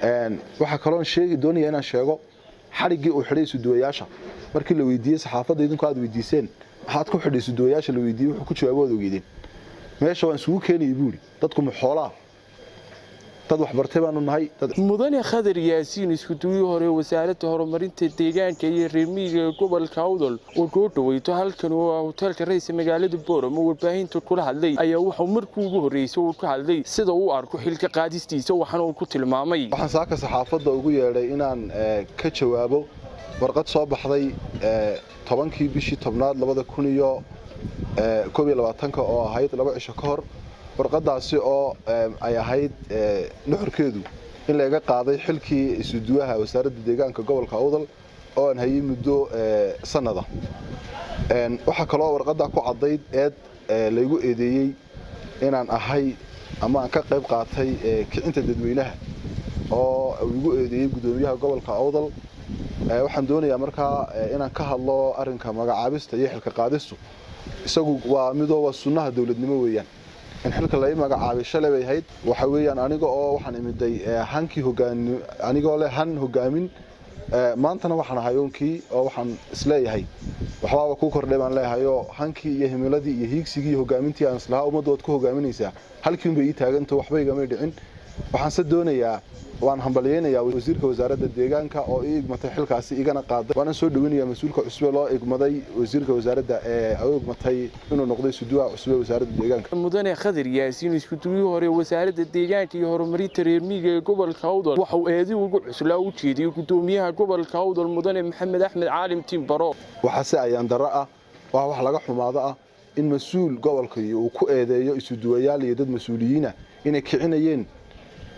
Waxaa kaloon sheegi doonaya inaan sheego xadhiggii uu xidhay isuduwayaasha. Markii la weydiiyey saxaafadda, idinku aad weydiiseen, "Maxaad ku xidhay isuduwayaasha?" la weydiiyey, wuxuu ku jawaabo waad ogeydeen. "Meesha waan isugu keenayay," buu yidhi. Dadku ma xoolaa? Dad waxbartay baanu nahay. Mudane Khadar Yaasiin, iskuduwii hore Wasaaradda Horumarinta Deegaanka iyo Reer Miyiga ee gobolka Awdal, oo goo dhaweyto halkan oo ah hoteelka Rays magaalada Boorama warbaahinta kula hadlay, ayaa wuxuu markii ugu horreysay uu ka hadlay sida uu arko xilka qaadistiisa, waxaana uu ku tilmaamay: Waxaan saaka saxaafadda ugu yeedhay inaan ka jawaabo warqad soo baxday 10-kii bishii 10aad 2021-ka, oo ahayd 2 cisho ka hor. Warqadaasi oo ay ahayd nuxurkeedu in laga qaaday xilkii isuduwaha Wasaaradda Deegaanka gobolka Awdal oo aan hayay muddo sanada. Waxaa kaloo warqaddaa ku caddayd eed laygu eedeeyey inaan ahay ama aan ka qayb qaatay kicinta dadweynaha, oo uu igu eedeeyey guddoomiyaha gobolka Awdal. Waxaan doonayaa markaa inaan ka hadlo arrinka magacaabista iyo xilka qaadistu. Isagu waa midoo waa sunnaha dowladnimo weeyaan in xilka lai magacaabay. Shalay bay ahayd. Waxa weeyaan, aniga oo waxaan imiday hankii hogaan, anigoo leh han hogaamin. Maantana waxaan ahay unkii oo waxaan isleeyahay waxbaaba kuu kordhay baan leeyahay, oo hankii iyo himiladii iyo hiigsigii iyo hogaamintii aan islahaa ummadda waad ku hogaaminaysaa halkii unbay ii taaganto, waxba igamay dhicin. Waxaan se doonayaa, waan hambalyaynayaa wasiirka Wasaaradda Deegaanka oo ii igmatay xilkaasi igana qaaday, waana soo dhaweynayaa mas-uulka cusube loo igmaday, wasiirka wasaaradda ee u igmatay inuu noqday isuduwaha cusube Wasaaradda Deegaanka. Mudane Khadar Yaasiin, iskuduwihii hore Wasaaradda Deegaanka iyo Horumarinta Reer Miyiga ee gobolka Awdal, waxauu eedi ugu cuslaa u jeediyey gudoomiyaha gobolka Awdal, Mudane Maxamed Axmed Caalim Timbaro. Waxaase ayaan darro ah, waa wax laga xumaado ah, in mas-uul gobolka uu ku eedeeyo isuduwayaal iyo dad mas-uuliyiina inay kicinayeen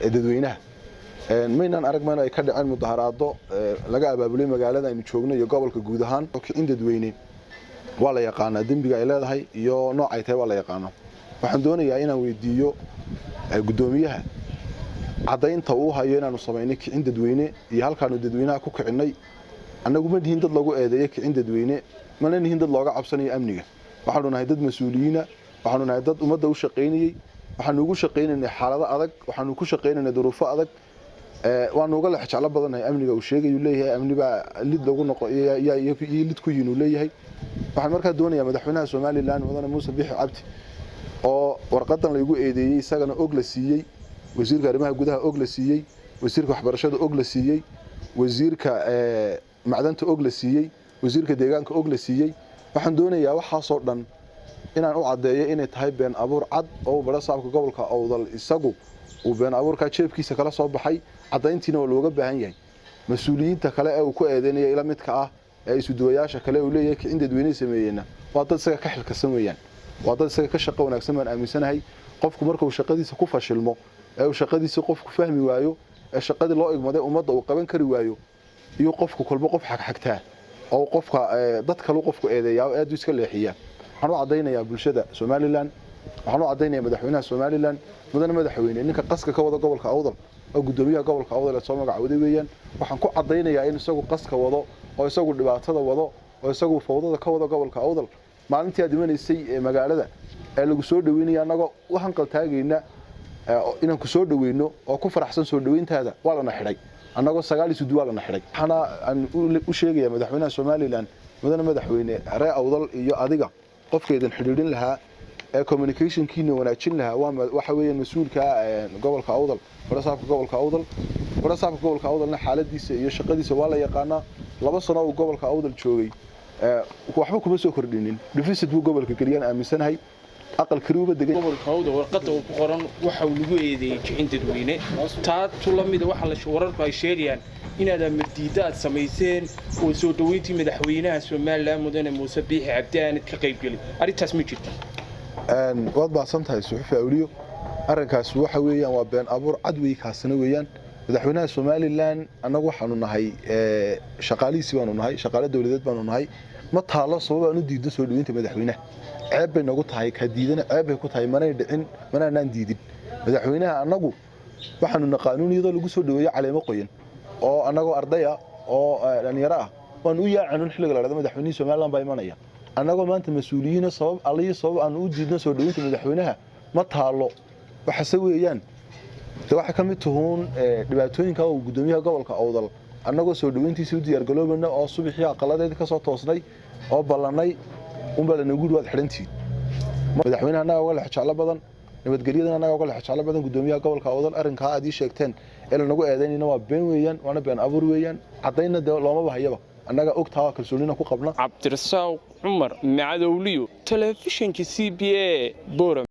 dadweynaha. Maynaan arag mayno ay ka dhaceen mudaharaado laga abaabulay magaalada aynu joogno iyo gobolka guud ahaan. Kicin dadweyne waa la yaqaanaa, dembiga ay leedahay iyo nooc ay tahay waa la yaqaanaa. Waxaan doonayaa inaan weydiiyo guddoomiyaha caddaynta uu hayo inaanu samaynay kicin dadweyne iyo halkaanu dadweynaha ku kicinnay. Annagu ma nihin dad lagu eedeeyo kicin dadweyne, mana nihin dad looga cabsanayo amniga. Waxaanu nahay dad mas-uuliyiina, waxaanu nahay dad ummadda u shaqaynayey. Waxaanu ugu shaqaynaynay xaalado adag, waxaanu ku shaqaynaynay duruufo adag. Waanu uga lex jeclo badannahay amniga uu sheegayu leeyahay. Amni baa lid lagu noqo iyo lid ku yihin uu leeyahay. Waxaan markaa doonayaa madaxweynaha Somaliland, Mudane Muuse Bixi Cabdi, oo warqadan laygu eedeeyey isagana og la siiyey, wasiirka arrimaha gudaha og la siiyey, wasiirka waxbarashada og la siiyey, wasiirka macdanta og la siiyey, wasiirka deegaanka og la siiyey, waxaan doonayaa waxaasoo dhan inaan u caddeeyo inay tahay been abuur cad oo barasaabka gobolka Awdal isagu uu been abuurkaa jeebkiisa kala soo baxay. Caddayntiina waa looga baahan yahay. Mas-uuliyiinta kale ee uu ku eedeynaya ila midka ah ee isuduwayaasha kale uu leeyahay kicin dadweyne sameeyeyna waa dad isaga ka xilkasan weeyaan, waa dad isaga ka shaqo wanaagsan baan aaminsanahay. Qofku marka uu shaqadiisa ku fashilmo ee uu shaqadiisa qofku fahmi waayo, ee shaqadii loo igmaday ummadda uu qaban kari waayo, iyo qofku kolba qof xagxagtaa oo qofka dad kalu qofku eedeeyaa oo aad u iska leexiyaa. Waxaan u caddaynayaa bulshada Somaliland, waxaan u caddaynayaa madaxweynaha Somaliland: mudane madaxweyne, ninka qaska ka wada gobolka Awdal oo guddoomiyaha gobolka Awdal ee soo magacawday weeyaan. Waxaan ku caddaynayaa in isagu qaska wado, oo isagu dhibaatada wado, oo isagu fawdada ka wado gobolka Awdal. Maalintii aad imanaysay ee magaalada ee lagu soo dhaweynaya, annagoo u hanqal taagayna inaan ku soo dhaweyno oo ku faraxsan soo dhaweyntaada, waa lana xidhay. Annagoo 9 isudu waa lana xidhay. Waxaana aan u sheegayaa madaxweynaha Somaliland: mudane madaxweyne, ree Awdal iyo adiga qofkaydan xidhiidhin lahaa ee communicationkiina wanaajin lahaa waa waxa weeyaan mas-uulka gobolka Awdal, barasaabka gobolka Awdal. Barasaabka gobolka Awdalna xaaladiisa iyo shaqadiisa waa la yaqaanaa. 2 sano uu gobolka Awdal joogay waxba kuma soo kordhinin, deficit buu gobolka geliyaan aaminsanahay, aqal kariuba degan. Gobolka Awdal warqadda uu ku qoran waxa uu lagu eedeeyey kicin dadweyne. Taa tu la mida waxa la wararku ay sheegayaan inaad amardiidda aad samayseen oo soo dhaweyntii madaxweynaha Somaliland, Mudane Muuse Biixi Cabdi, aanad ka qaybgelin. Arrintaas ma jirta? Waad baahsan tahay, suxufi Awliyo. Arrinkaas waxa weeyaan waa been abuur cad wey kaasina weeyaan. Madaxweynaha Somaliland annagu waxaanu nahay shaqaalihiisii baanu nahay, shaqaale dowladeed baanu nahay. Ma taalo sabab aan u diidno soo dhaweynta madaxweynaha. Ceeb bay nagu tahay, ka diidana ceeb bay ku tahay. Manay dhicin, manaanaan diidin madaxweynaha. Annagu waxaanu naqaanuun iyadoo lagu soo dhaweeyo caleemo qoyan, oo annagoo ardaya oo dhalinyaro ah waanu u yaacanun xilliga la dhahdo madaxweynihii Somaliland baa imanaya. Annagoo maanta mas-uuliyiina, sabab alliyo sabab aanu u diidno soo dhaweynta madaxweynaha ma taalo. Waxase weeyaan De waxay ka mid tuhuun dhibaatooyinka uu guddoomiyaha gobolka Awdal, annagoo soo dhoweyntiisii u diyaargaloobayna oo subaxii aqaladeedii ka soo toosnay oo ballannay, unbaa lanagu yidhi waad xidhantihiin. Madaxweynaha annaga uga lex jeclo badan, nabadgelyadana annaga uga lex jeclo badan guddoomiyaha gobolka Awdal. Arrinkaa aad ii sheegteen ee lanagu eedaynayna waa been weeyaan, waana been abuur weeyaan. Caddaynna dee loomaba hayaba, annaga ogtaa, kalsoonina ku qabna. Cabdirasaaq Cumar Macadowliyo, telefishinka CBA, Boorama.